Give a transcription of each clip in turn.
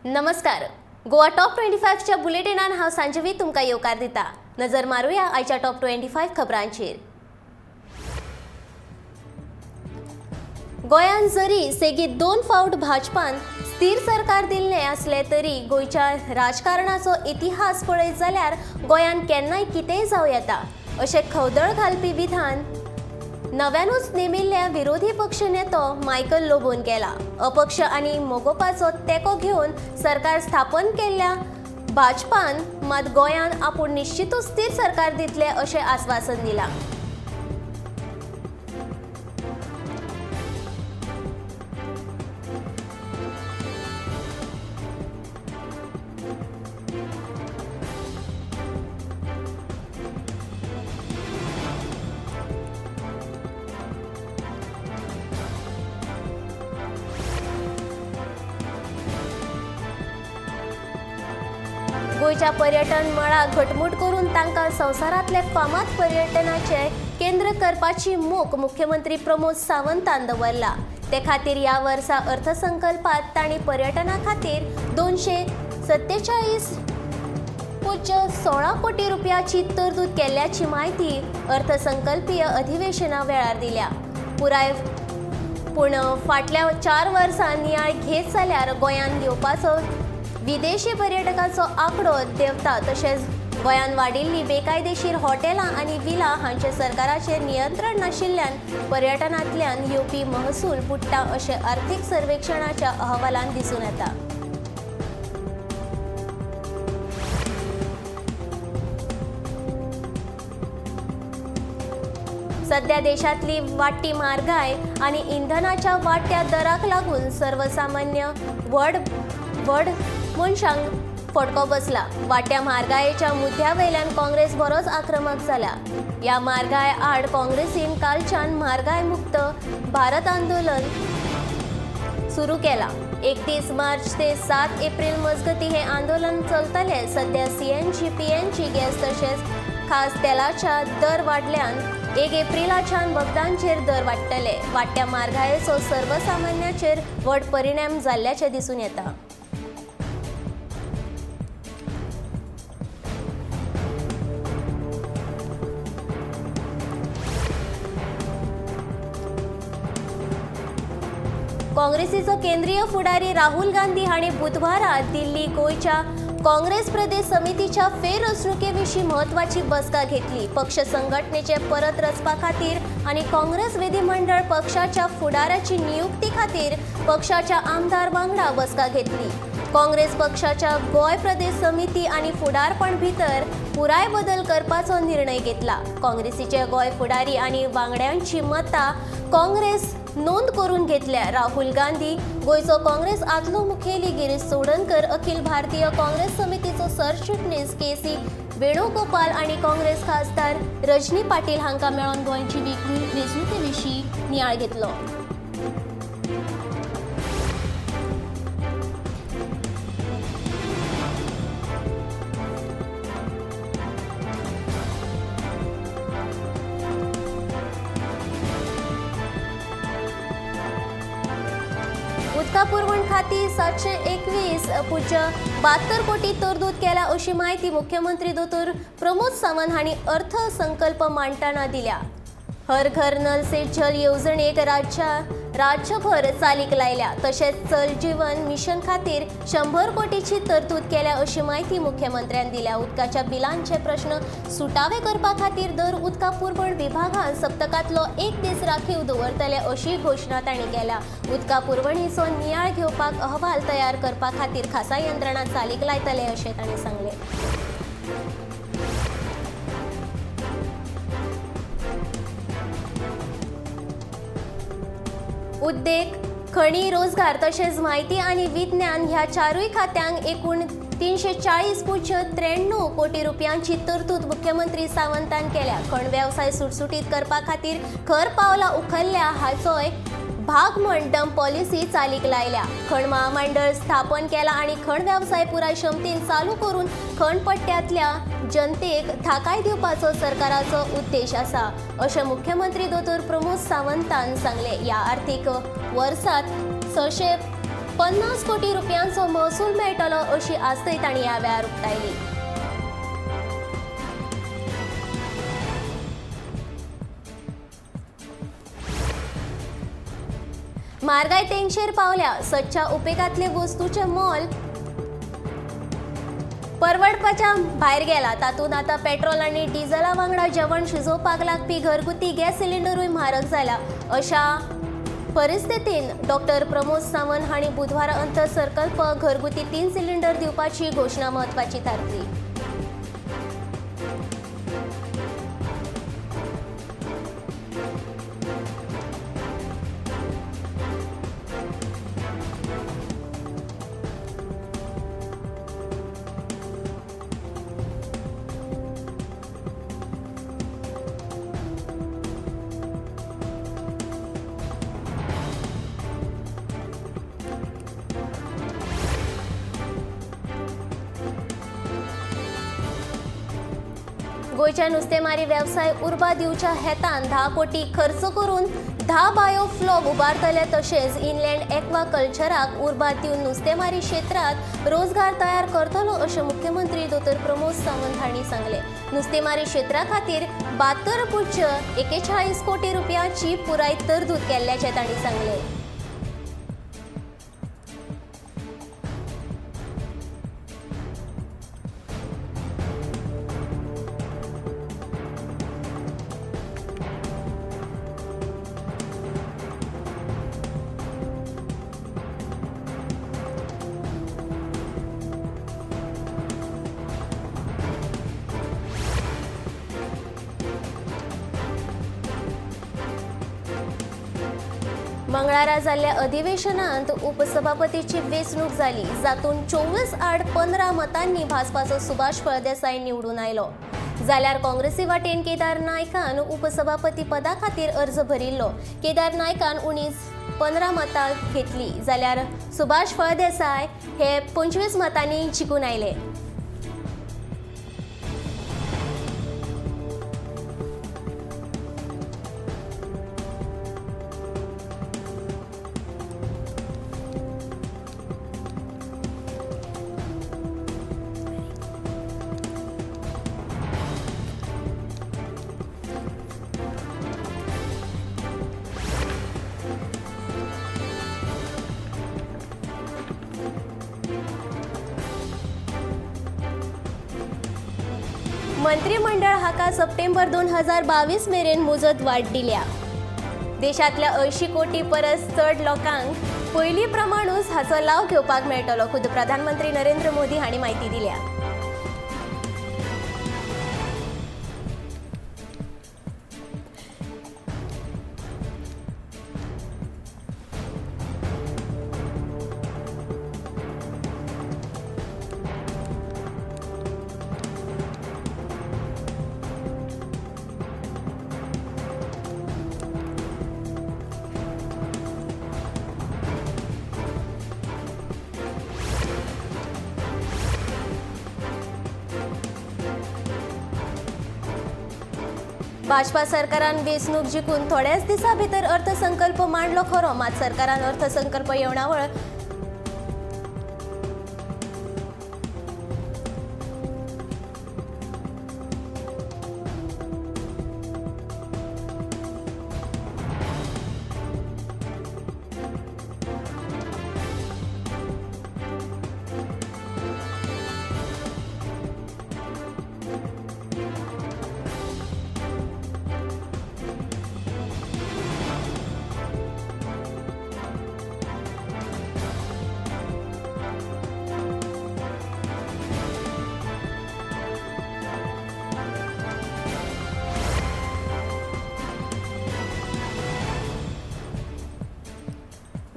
नमस्कार, गोवा टॉप 25च्या बुलेटिनान हांव सांजवी तुमकां येवकार दिता. नजर मारुया आयच्या टॉप 25 खबरांचेर. गोंयांत जरी सेगीत 2 फावट भाजपान स्थिर सरकार दिल्लें आसलें तरी गोंयच्या राजकारणाचो इतिहास पळयत जाल्यार गोंयांत केन्नाय कितेंय जावं येता अशें खवदळ घालपी विधान नव्यानूच नेमिल्ल्या विरोधी पक्ष नेतो मायकल लोबोन केला. अपक्ष आनी मगोपाचो तेंको घेवन सरकार स्थापन केल्ल्या भाजपान मात गोंयांत आपूण निश्चितूच स्थिर सरकार दितले अशें आस्वासन दिलां. गोंयच्या पर्यटन मळाक घटमूट करून तांकां संवसारांतले फामाद पर्यटनाचे केंद्र करपाची मोख मुख्यमंत्री प्रमोद सावंतान दवरला. ते खातीर ह्या वर्सा अर्थसंकल्पात तांणी पर्यटना खातीर 247.16 कोटी रुपयाची तरतूद केल्ल्याची म्हायती अर्थसंकल्पीय अधिवेशना वेळार दिल्या. पुराय पूण फाटल्या 4 वर्सां नियाळ घेत जाल्यार गोंयांत येवपाचो विदेशी पर्यटकांचो आंकडो देंवता, तशेंच गोंयांत वाडिल्ली बेकायदेशीर हॉटेलां आनी विला हांचे सरकाराचेर नियंत्रण नाशिल्ल्यान पर्यटनांतल्यान येवपी महसूल बुडटा अशें अर्थीक सर्वेक्षणाच्या अहवालांत दिसून येता. सध्या देशांतली वाडटी म्हारगाय आनी इंधनाच्या वाडट्या दराक लागून सर्वसामान्य व्हड व्हड मनशांक फटको बसला. वाडट्या म्हारगायेच्या मुद्द्या वयल्यान काँग्रेस बरोच आक्रमक जाला. ह्या म्हारगाय आड काँग्रेसीन कालच्यान म्हारगाय मुक्त भारत आंदोलन सुरू केलां. 31 मार्च ते 7 एप्रील मजगतीं हें आंदोलन चलतलें. सध्या सीएनजी, पीएनजी गॅस तशेंच खास तेलाच्या दर वाडल्यान 1 एप्रिलाच्यान वखदांचेर दर वाडटले. वाडट्या म्हारगायेचो सर्वसामान्याचेर व्हड परिणाम जाल्ल्याचें दिसून येता. काँग्रेसीचो केंद्रीय फुडारी राहुल गांधी हांणी बुधवारा दिल्ली गोंयच्या काँग्रेस प्रदेश समितीच्या फेररचणुके विशीं म्हत्वाची बसका घेतली. पक्ष संघटनेचे परत रचपा खातीर आनी काँग्रेस विधिमंडळ पक्षाच्या फुडाराची नियुक्ती खातीर पक्षाच्या आमदार वांगडा बसका घेतली. काँग्रेस पक्षाच्या गोंय प्रदेश समिती आनी फुडारपण भितर पुराय बदल करपाचो निर्णय घेतला. काँग्रेसीचे गोंय फुडारी आनी वांगड्यांची मतां काँग्रेस नोंद करून घेतल्या. राहुल गांधी, गोंयचो काँग्रेस आदलो मुखेली गिरीश चोडणकर, अखिल भारतीय काँग्रेस समितीचो सरचिटणीस के सी वेणुगोपाल आनी काँग्रेस खासदार रजनी पाटील हांकां मेळोवन गोंयची वेंचणुके विशीं नियाळ घेतलो. उदका पुरवण खाती 721.72 कोटी तरतूद केल्या अशी म्हायती मुख्यमंत्री दोतोर प्रमोद सावंत हांणी अर्थसंकल्प मांडटना दिल्या. हर घर नल से जल येवजणेक राज्यभर चालीक लायल्या. तशेंच जल जीवन मिशन खातीर 100 कोटीची तरतूद केल्या अशी म्हायती मुख्यमंत्र्यान दिल्या. उदकाच्या बिलांचे प्रश्न सुटावे करपा खातीर दर उदका पुरवण विभागान सप्तकांतलो 1 दीस राखीव दवरतले अशी घोशणा तांणी केल्या. उदका पुरवणीचो नियाळ घेवपाक अहवाल तयार करपा खातीर खासा यंत्रणा चालीक लायतले अशें तांणी सांगलें. उद्देग, खणी, रोजगार तशेंच म्हायती आनी विज्ञान ह्या 4 खात्यांक एकूण 340.93 कोटी रुपयांची तरतूद मुख्यमंत्री सावंतान केल्या. खण वेवसाय सुटसुटीत करपा खातीर खर पावलां उखल्ल्या हाचोय भाग म्हण डंप पॉलिसी चालीक लायल्या. खण महामंडळ स्थापन केला आनी खण वेवसाय पुराय क्षमतेन चालू करून खण पट्ट्यांतल्या जनतेक थाकाय दिवपाचो सरकाराचो उद्देश आसा अशें मुख्यमंत्री दोतोर प्रमोद सावंतान सांगलें. ह्या आर्थीक वर्सांत 6 50 कोटी रुपयांचो महसूल मेळटलो अशी आस्तय तांणी ह्या वेळार उक्तायली. म्हारगाय तेंगशेर पावल्या. सदच्या उपेगांतले वस्तूचें मोल परवडपाच्या भायर गेला. तातूंत आतां पेट्रोल आनी डिझला वांगडा जेवण शिजोवपाक लागपी घरगुती गॅस सिलिंडरूय म्हारग जाला. अशा परिस्थितीन डॉक्टर प्रमोद सावंत हांणी बुधवारा अंतर्संकल्प घरगुती 3 सिलिंडर दिवपाची घोशणा म्हत्वाची थारली. गोंयच्या नुस्तेमारी वेवसाय उर्बा दिवच्या हेतान 10 कोटी खर्च करून 10 बायो फ्लॉग उबारतले. तशेंच इनलँड एक्वा कल्चराक उर्बा दिवन नुस्तेमारी क्षेत्रांत रोजगार तयार करतलो अशें मुख्यमंत्री दोतोर प्रमोद सावंत हांणी सांगलें. नुस्तेमारी क्षेत्रा खातीर 72.41 कोटी रुपयांची पुराय तरतूद केल्ल्याचें तांणी सांगलें. मंगळारा जाल्ल्या अधिवेशनांत उपसभापतीची वेंचणूक जाली, जातूंत 24-15 मतांनी भाजपाचो सुभाष फळदेसाय निवडून आयलो. जाल्यार काँग्रेसी वाटेन केदार नायकान उपसभापती पदा खातीर अर्ज भरिल्लो. केदार नायकान 19-15 मतां घेतली, जाल्यार सुभाष फळदेसाय हे 25 मतांनी जिखून आयले. मंत्रिमंडळ हाका सप्टेंबर 2022 मेरेन मुजत वाड दिल्या. देशांतल्या 80 कोटी परस चड लोकांक पयलीं प्रमाणूच हाचो लाव घेवपाक मेळटलो, खुद प्रधानमंत्री नरेंद्र मोदी हांणी म्हायती दिल्या. भाजपा सरकारान वेंचणूक जिखून थोड्याच दिसां भितर अर्थसंकल्प मांडलो खरो, मात सरकारान अर्थसंकल्प येवणावळ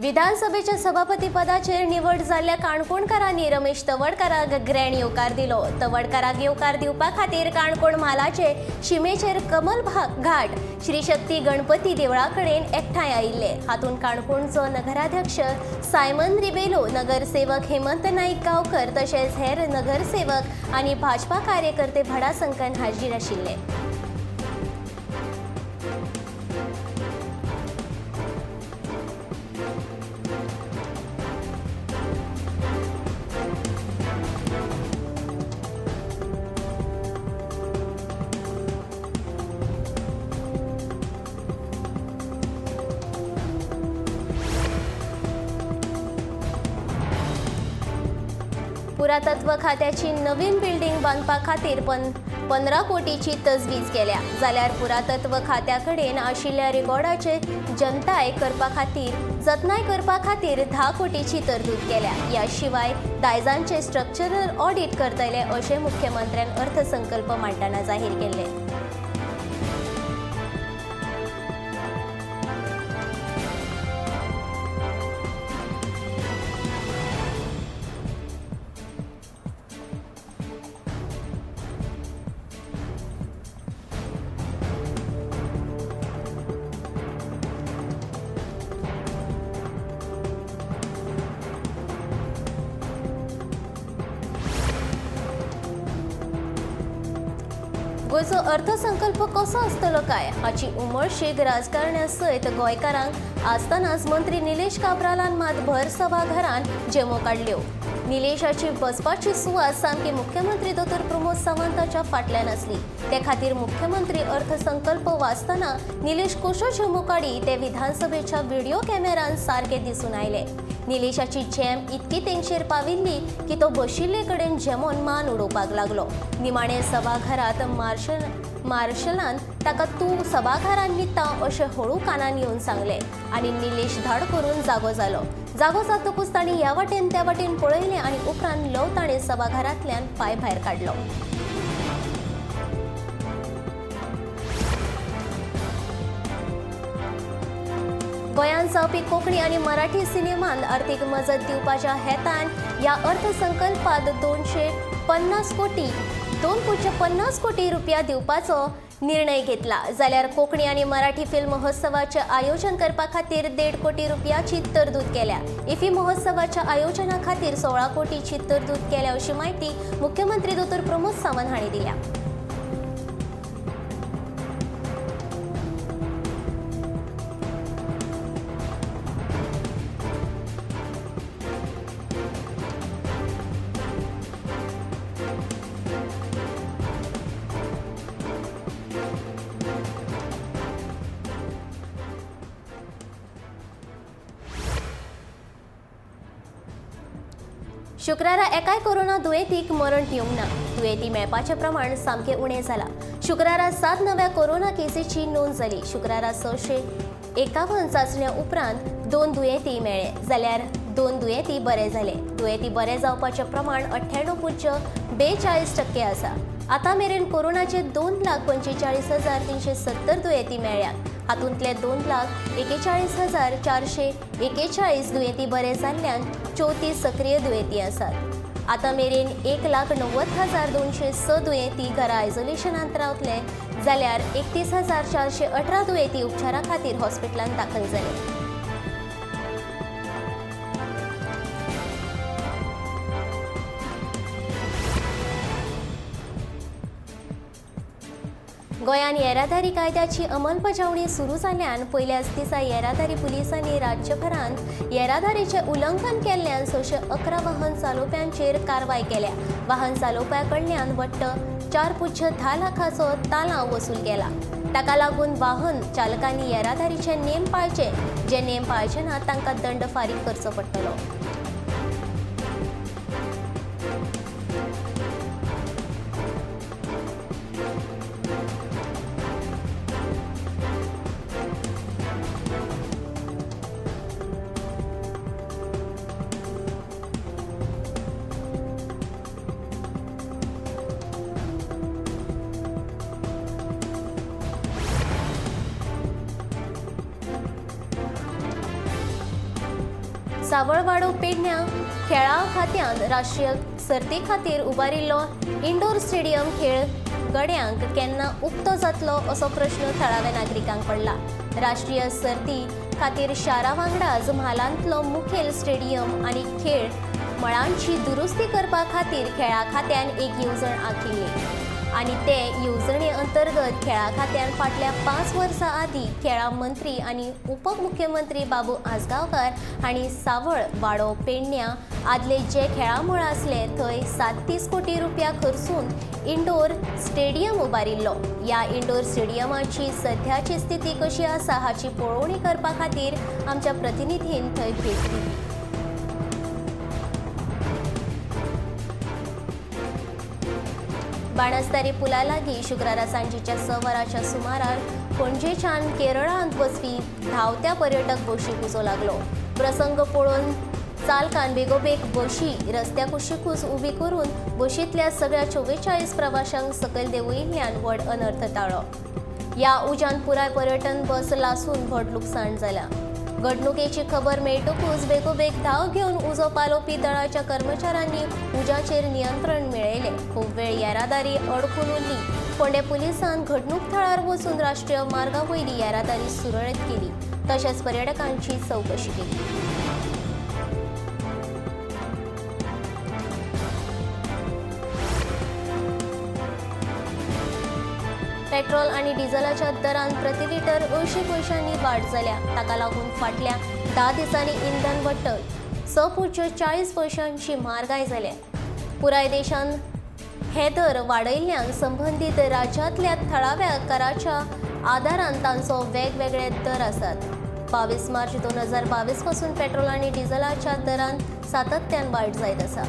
विधानसभेच्या सभापतीपदाचेर निवड जाल्ल्या काणकोणकारांनी रमेश तवडकाराक ग्रँड येवकार दिलो. तवडकाराक येवकार दिवपा खातीर काणकोण म्हालाचे शिमेचेर कमल घाट श्रीशक्ती गणपती देवळा कडेन एकठांय आयिल्ले. हातूंत काणकोणचो नगराध्यक्ष सायमन रिबेलो, नगरसेवक हेमंत नाईक गांवकर तशेंच हेर नगरसेवक आनी भाजपा कार्यकर्ते व्हडा संख्येन हाजीर आशिल्ले. पुरातत्व खात्याची नवीन बिल्डिंग बांदपा खातीर 15 कोटीची तजवीज केल्या. जाल्यार पुरातत्व खात्या कडेन आशिल्ल्या रिकॉर्डाचे जनताय करपा खातीर जतनाय करपा खातीर 10 कोटीची तरतूद केल्या. ह्या शिवाय दायजांचे स्ट्रक्चरल ऑडिट करतले अशें मुख्यमंत्र्यान अर्थसंकल्प मांडटना जाहीर केल्लें. गोंयचो अर्थसंकल्प कसो आसतलो काय हाची उमळशीक राजकारण्या सयत गोंयकारांक आसतनाच मंत्री निलेश काब्रालान मात भर सभाघरांत जेमो काडल्यो. निलेशाची बसपाची सुवात सामकी मुख्यमंत्री दोतोर प्रमोद सावंताच्या फाटल्यान आसली. ते खातीर मुख्यमंत्री अर्थसंकल्प वाचतना निलेश कसो झेमो काडी ते विधानसभेच्या व्हिडिओ कॅमेरान सारके दिसून आयले. निलेशाची झेम इतकी तेंगशेर पाविल्ली की तो बशिल्ले कडेन झेमोन मान उडोवपाक लागलो. निमाणे सभाघरांत मार्शलान ताका तूं सभाघरांत न्हिदता अशें हळू कानान येवन सांगलें आनी निलेश धाड करून जागो जालो. जागो जातकूच ताणें ह्या वाटेन त्या वाटेन पळयलें आनी उपरांत ल्हव ताणें सभाघरांतल्यान पांय भायर काडलो. गोंयांत जावपी कोंकणी आनी मराठी सिनेमांत अर्थीक मजत दिवपाच्या हेतान ह्या अर्थसंकल्पांत 250 कोटी 2.50 कोटी रुपया दिवपाचो निर्णय घेतला. जाल्यार कोंकणी आनी मराठी फिल्म महोत्सवाचें आयोजन करपा खातीर 1.5 कोटी रुपयाची तरतूद केल्या. इफी महोत्सवाच्या आयोजना खातीर 16 कोटीची तरतूद केल्या अशी म्हायती मुख्यमंत्री दोतोर प्रमोद सावंत हांणी दिल्या. शुक्रारा एकाय कोरोना दुयेंतीक मरण येवंक ना. दुयेंती मेळपाचें प्रमाण सामकें उणें जालां. शुक्रारा 7 नव्या कोरोना केसीची नोंद जाली. शुक्रारा 651 चांचण्या उपरांत 2 दुयेंती मेळ्ळे, जाल्यार 2 दुयेंती बरे जाले. दुयेंती बरे जावपाचें प्रमाण 98.42% आसा. आतां मेरेन कोरोनाचे 2,45,370 दुयेंती मेळ्ळ्यात. हातूंतले 2,41,441 दुयेंती बरे जाल्ल्यान 34 सक्रीय दुयेंती आसात. आतां मेरेन 1,90,206 दुयेंती घरा आयसोलेशनांत रावतले, जाल्यार 31,418 दुयेंती उपचारा खातीर हॉस्पिटलांत दाखल जाले. गोंयांत येरादारी कायद्याची अंमलबजावणी सुरू जाल्ल्यान पयल्याच दिसा येरादारी पुलिसांनी राज्यभरांत येरादारीचें उल्लंघन केल्ल्यान 611 वाहन चालोवप्यांचेर कारवाय केल्या. वाहन चालोवप्या कडल्यान वट्ट 4.10 लाखाचो तालांव वसूल केला. ताका लागून वाहन चालकांनी येरादारीचे नेम पाळचे, जे नेम पाळचे ना तांकां दंड फारीक करचो पडटलो. सावळवाडो पेडण्या खेळां खात्यान राष्ट्रीय सर्ती खातीर उबारिल्लो इंडोर स्टेडियम खेळ गड्यांक केन्ना उक्तो जातलो असो प्रश्न थळाव्या नागरिकांक पडला. राष्ट्रीय सर्ती खातीर शारा वांगडाच म्हालांतलो मुखेल स्टेडियम आनी खेळ मळांची दुरुस्ती करपा खातीर खेळां खात्यान एक येवजण आंखिल्ली आनी ते येवजणे अंतर्गत खेळां खात्यान फाटल्या 5 वर्सां आदीं खेळां मंत्री आनी उपमुख्यमंत्री बाबू आजगांवकार हांणी सावळ वाडो पेडण्या आदले जे खेळां मळ आसले थंय 37 कोटी रुपया खर्चून इंडोर स्टेडियम उबारिल्लो. ह्या इंडोर स्टेडियमाची सध्याची स्थिती कशी आसा हाची पळोवणी करपा खातीर आमच्या प्रतिनिधीन थंय भेट दिली. बाणस्तारी पुला लागीं शुक्रारा सांजेच्या 6 वरांच्या सुमारार पणजेच्यान केरळांत वचपी धांवत्या पर्यटक बशीक उजो लागलो. प्रसंग पळोवन चालकान बेगोबेग बशी रस्त्या कुशीकूच उबी करून बशींतल्या सगळ्या 44 प्रवाशांक सकयल देंवयिल्ल्यान व्हड अनर्थ टाळ्ळो. ह्या उज्यान पुराय पर्यटन बस लासून व्हड लुकसाण जालां. घडणुकेची खबर मेळटकूच बेगोबेग धांव घेवन उजो पालोवपी दळाच्या कर्मचाऱ्यांनी उज्याचेर नियंत्रण मेळयलें. खूब वेळ येरादारी अडकून उरली. फोंडें पुलिसान घडणूक थळार वचून राष्ट्रीय मार्गा वयली येरादारी सुरळीत केली, तशेंच पर्यटकांची चवकशी केली. पेट्रोल आनी डिझलाच्या दरान प्रति लिटर 80 पयशांनी वाड जाल्या. ताका लागून फाटल्या 10 दिसांनी इंधन वट्ट 6.40 पयशांची म्हारगाय जाल्या. पुराय देशान हे दर वाडयल्ल्यान संबंदीत राज्यांतल्या थळाव्या कराच्या आदारान तांचो वेगवेगळे दर आसात. 22 मार्च 2022 पासून पेट्रोल आनी डिझलाच्या दरान सातत्यान वाड जायत आसा.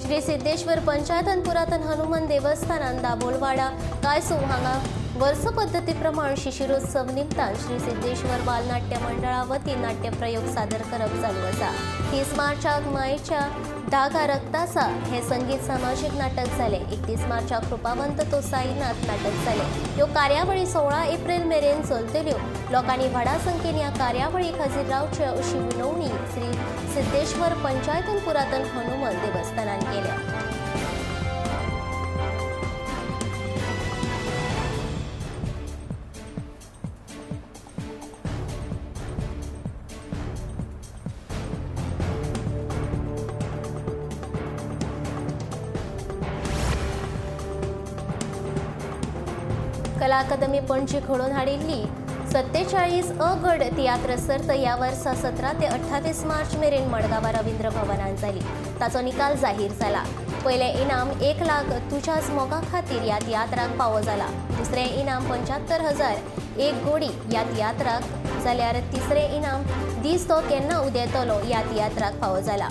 श्री सिद्धेश्वर पंचायतन पुरातन हनुमान देवस्थानान दाबोलवाडा कायसू हांगा वर्स पद्दती प्रमाण शिशिरोत्सव निमतान श्री सिद्धेश्वर बालनाट्य मंडळा वतीन नाट्यप्रयोग सादर करप चालू आसा. 30 मार्चाक मायेच्या धागा रक्तासा हे संगीत सामाजीक नाटक जालें. 31 मार्चाक कृपावंत तो साईनाथ नाटक जालें. ह्यो कार्यावळी 16 एप्रिल मेरेन चलतल्यो. लोकांनी व्हडा संख्येन ह्या कार्यावळीक हजीर रावचे अशी विनवणी श्री सिद्धेश्वर पंचायतन पुरातन हनुमान देवस्थानान केल्या. कला अकादमी पणजी घडोवन हाडिल्ली 47 अ गड तियात्र सर्त ह्या वर्सा 17 ते 28 मार्च मेरेन मडगांवा रवींद्र भवनान जाली. ताचो निकाल जाहीर जाला. पयलें इनाम 1 लाख तुझ्याच मोगा खातीर ह्या तियात्राक फावो जाला. दुसरें इनाम 75,000 एक गोडी ह्या तियात्राक जाल्यार तिसरें इनाम दीस तो केन्ना उदेतलो ह्या तियात्राक फावो जाला.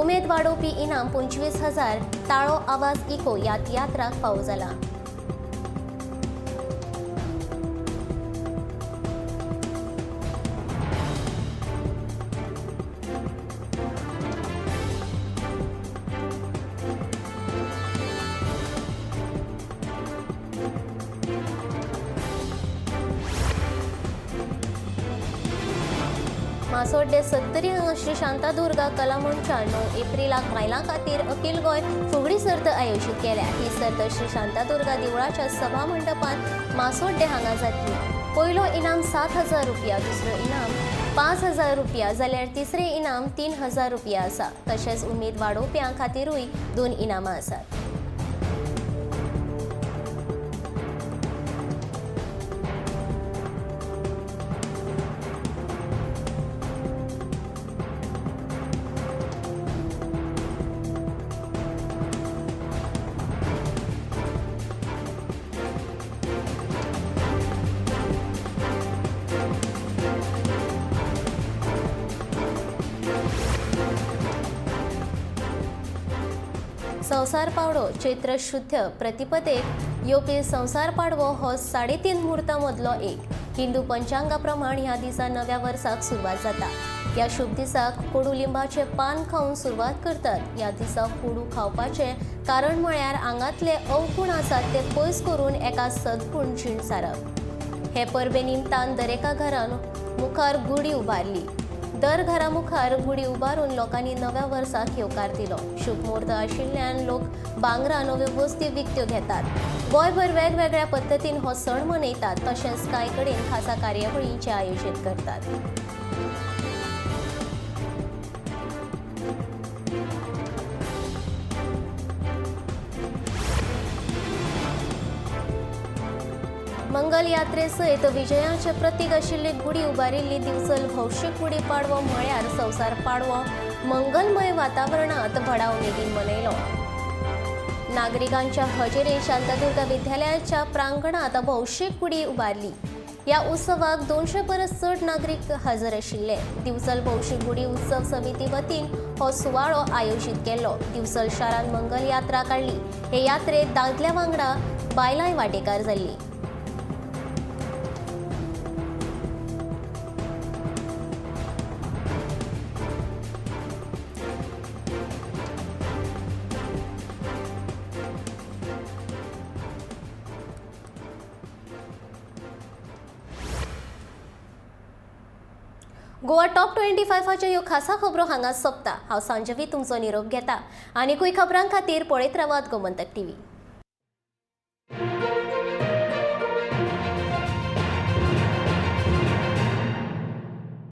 उमेद वाडोवपी इनाम 25,000 ताळो आवाज इको ह्या तियात्राक फावो जाला. मासोड्डे 70 हांगा श्री शांतादुर्गा कला मंचान 9 एप्रिलाक बायलां खातीर अखिल गोंय फुगडी सर्त आयोजीत केल्या. ही सर्त श्री शांतादुर्गा देवळाच्या सभा मंडपांत मासोड्डे हांगा जातली. पयलो इनाम 7,000 रुपया, दुसरो इनाम 5,000 रुपया जाल्यार तिसरें इनाम 3,000 रुपया आसा. तशेंच उमेद वाडोवप्यां खातीरूय 2 इनामां आसात. संवसार पाडवो चैत्र शुद्ध प्रतिपदेक येवपी संवसार पाडवो हो 3.5 मुहूर्तां मदलो एक. हिंदू पंचांगा प्रमाण ह्या दिसा नव्या वर्साक सुरवात जाता. ह्या शुभ दिसाक कोडू लिंबाचें पान खावन सुरवात करतात. ह्या दिसा कोडू खावपाचें कारण म्हळ्यार आंगांतले अवगूण आसात ते पयस करून एका सद्गूण जीण सारप. हे परबे निमतान दरेका घरान मुखार गुडी उबारली. दर घरा मुखार गुडी उबारून लोकांनी नव्या वर्साक येवकार दिलो. शुभ मुहूर्त आशिल्ल्यान लोक भांगरां नव्यो वस्ती विकत्यो घेतात. गोंयभर वेगवेगळ्या पद्दतीन हो सण मनयतात. तशेंच कांय कडेन खासा कार्यावळींचें आयोजन करतात. मंगल यात्रे सयत विजयाचे प्रतीक आशिल्ली गुडी उबारिल्ली दिवचल भौशीक गुडी पाडवो म्हळ्यार संवसार पाडवो मंगलमय वातावरणात व्हडा उमेदीन मनयलो. नागरिकांच्या हजेरेत शांतादुर्गा विद्यालयाच्या प्रांगणात भौशीक गुडी उबारली. ह्या उत्सवाक 200 परस चड नागरीक हजर आशिल्ले. दिवचल भौशीक गुडी उत्सव समिती वतीन हो सुवाळो आयोजीत केल्लो. दिवचल शारांत मंगल यात्रा काडली. हे यात्रेत दादल्या वांगडा बायलांय वांटेकार जाल्ली. गोवा टॉप 25 ह्यो खासा खबरो हांगा सोंपता. हांव सांजवी तुमचो निरोप घेता. आनीकूय खबरां खातीर पळयत रावात गोमंतक टीव्ही.